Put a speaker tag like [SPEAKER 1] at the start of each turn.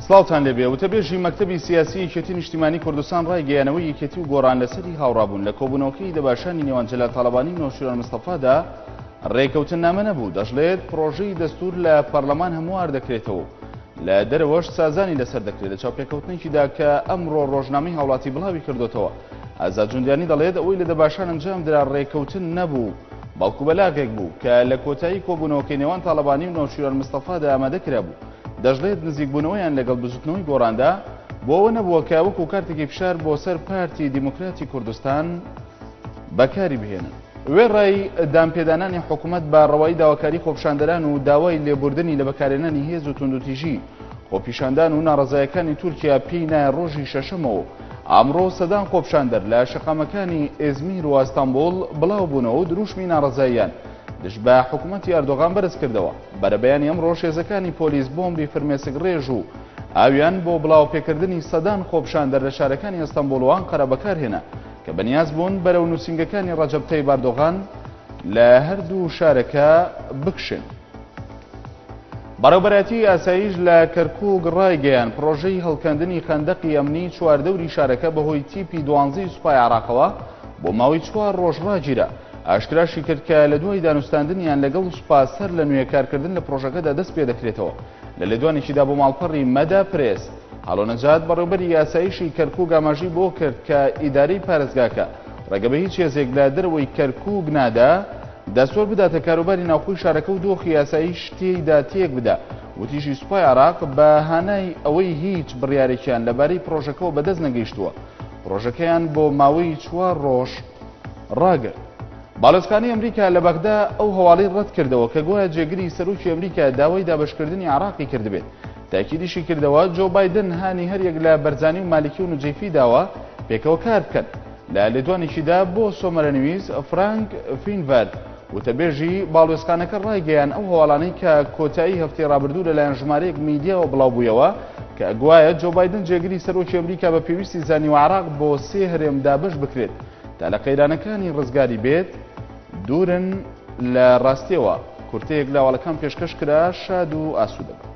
[SPEAKER 1] سڵاوتان لێبێ وتەبێژی مەکتەبی سیاسی یەکێتی نیشتیمانی کوردستان ڕایگەیانەوەی یەکێتی و گۆڕان لەسەری هاوڕابوون لە کۆبوونەوەکەی دەباشانی نێوان جەلال تاڵەبانی و نەوشیروان مستەفادا ڕێکەوتننامە نەبوو دەشڵێت پڕۆژەی دەستور لە پەرلەمان هەموار دەکرێتەوە و لە دەرەوەش سازانی لەسەر دەکرێت لە چاوپێکەوتنێکیدا کە ئەمڕۆ ڕۆژنامەی هاوڵاتی بڵاوی کردوتەوە ئازاد جوندیانی دەڵێت ئەوەی لە دەباشان ئەنجام درا ڕێکەوتن نەبوو بەڵکو بەلاغێک بوو کە لە کۆتایی کۆبوونەوەکەی نێوان تاڵەبانی و نەوشیروان مستەفادا ئامادە کرابوو دەشڵێت نزیکبوونەوەیان لەگەڵ بزوتنەوەی گۆڕاندا بۆ ئەوە نەبووە کە وەکو کارتێکی فشار بۆ سەر پارتی دیموکراتی کوردستان بەکاری بهێنن. وێڕای دانپێدانانی حکومەت بە ڕەوایی داواکاری خۆپیشاندەران و داوای لێبوردنی لە بەکارهێنانی هێز و توندوتیژی، خۆپیشاندان و ناڕەزایەکانی تورکیا پێی نایە ڕۆژی شەشەمەوە و ئەمڕۆ سەدان خۆپیشاندەر لە شەقامەکانی ئێزمیر و ئەستەنبوڵ بڵاوبوونەوە و دروشمی ناڕەزاییان دژ بە حکومەتی ئەردۆغان بەرزکردەوە. بەرەبەیانی ئەمڕۆش هێزەکانی پۆلیس بۆمبی فرمێسکڕێژ و ئاویان بۆ بڵاوەپێکردنی سەدان خۆپیشاندەر لە شارەکانی ئەستەنبوڵ و ئەنقەرە بەکارهێنا کە بەنیاز بوون بەرەو نووسینگەکانی ڕەجەب تەیب ئەردۆغان لە هەردوو شارەکە بکشێن. بەڕێوەبەرایەتیی ئاسایش لە کەرکووک ڕایگەیاند، پڕۆژەی هەڵکەندنی خەندەقی ئەمنی چواردەوری شارەکە بەهۆی تیپی دوانزەی سوپای عێراقەوە بۆ ماوەی چوار ڕۆژ ڕاگیرا. ئاشکراشی کرد کە لە دوای دانوستاندنیان لەگەڵ سوپا سەر لە نوێ کارکردن لە پڕۆژەکەدا دەست پێدەکرێتەوە. لە لێدوانێکیدا بۆ ماڵپەڕی مەدا پرێس، هەڵۆ نەجات بەڕێوبەری ئاسایشی کەرکووک ئاماژەی بۆ کرد کە ئیدارەی پارێزگاکە ڕێگە بە هیچ هێزێک لە دەرەوەی کەرکووک نادا دەستوەر بداتە کاروباری ناوخۆی شارەکە و دۆخی ئاسایش تێیدا تێک بدا. وتیشی سوپای عێراق بە هانای ئەوەی هیچ بڕیارێکیان لەبارەی پڕۆژەکەوە بەدەست نەگەیشتووە، پڕۆژەکەیان بۆ ماوەی چوار ڕۆژ ڕاگرت. باڵیۆزخانەی ئەمریکا لە بەغدا ئەو هەواڵەی ڕەتکردەوە کە گوایە جێگری سەرۆکی ئەمریکا داوای دابەشکردنی عێراقی کردبێت. تاکیدیشی کردەوە جۆ بایدن هانی هەریەک لە بەرزانی و مالکی و نوجەیفی داوە پێکەوە کار بکەن. لە لێدوانێکیدا بۆ سۆمەرەنیوز، فرانک فینڤەر، وتەبێژی باڵوێزخانەکە ڕایگەیان ئەو هەواڵانەی کە کۆتایی هەفتەی ڕابردوو لەلایەن ژمارەیەک میدیاوە بڵاوبوویەوە کە گوایە جۆ بایدن جێگری سەرۆکی ئەمریکا بە پێویستی زانیوە عێراق بۆ سێ هەرێم دابەش بکرێت تا لە قەیرانەکانی ڕزگاری بێت دوورن لە ڕاستیەوە. کورتەیەک لە هەواڵەکان پێشکەش کرا شاد و ئاسوودە بن.